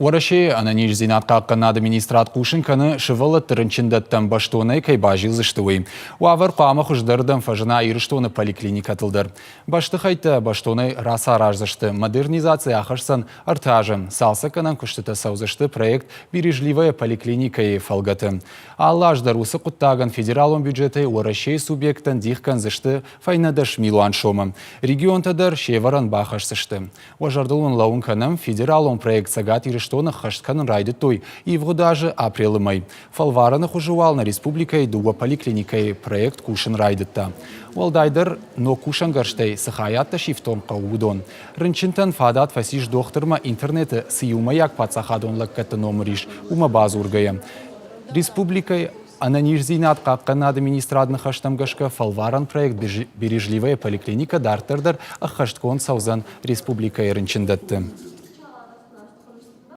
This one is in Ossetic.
Уӕрӕсейы ӕнӕниздзинад хъахъхъӕнынады министрад хъусын кӕны, сывӕллӕтты рынчындӕттӕм бӕстонӕй кӕй базилдзысты, уый. Уавӕр хъуамӕ хуыздӕрдӕм фӕзына Ирыстоны поликлиникӕтыл дӕр. Бӕстыхӕйттӕ бӕстонӕй рацараздзысты, модернизаци ахӕсдзӕн ӕртӕ азы. Цалцӕггӕнӕн куыстытӕ цӕудзысты проект «Бережливая поликлиника»-йы фӕлгӕты. Алы аз дӕр уыцы хъуыддагӕн федералон бюджетӕй Уӕрӕсейы субъекттӕн дих кӕндзысты фӕйнӕ 10 милуан сомы. Регионтӕ дӕр се вӕрӕн бахӕсдзысты. Уӕ зӕрдыл уын лӕууын кӕнӕм, федералон проект Цӕгат Ирыстоны ӕххӕст кӕнын райдыдтой ивгъуыд азы апрелы мӕй. Фӕлварӕны хуызы уал нӕ республикӕйы дыууӕ поликлиникӕйы проект кусын райдыдта. Уӕлдайдӕр ног кусӕнгӕрзтӕй цы хайадтӕ сифтонг хъӕуы, уыдон. Рынчынтӕн фадат фӕцис дохтырмӕ интернеты цы иумӕйаг паддзахадон лӕггӕдты номыр ис, уымӕ бадзургӕйӕ. Республикӕйы Ӕнӕниздзинад хъахъхъӕнынады министрады ныхӕстӕм гӕсгӕ фӕлварӕн проект «Бережливая поликлиника» дарддӕр дӕр ӕххӕстгонд цӕудзӕн республикӕйы рынчындӕтты.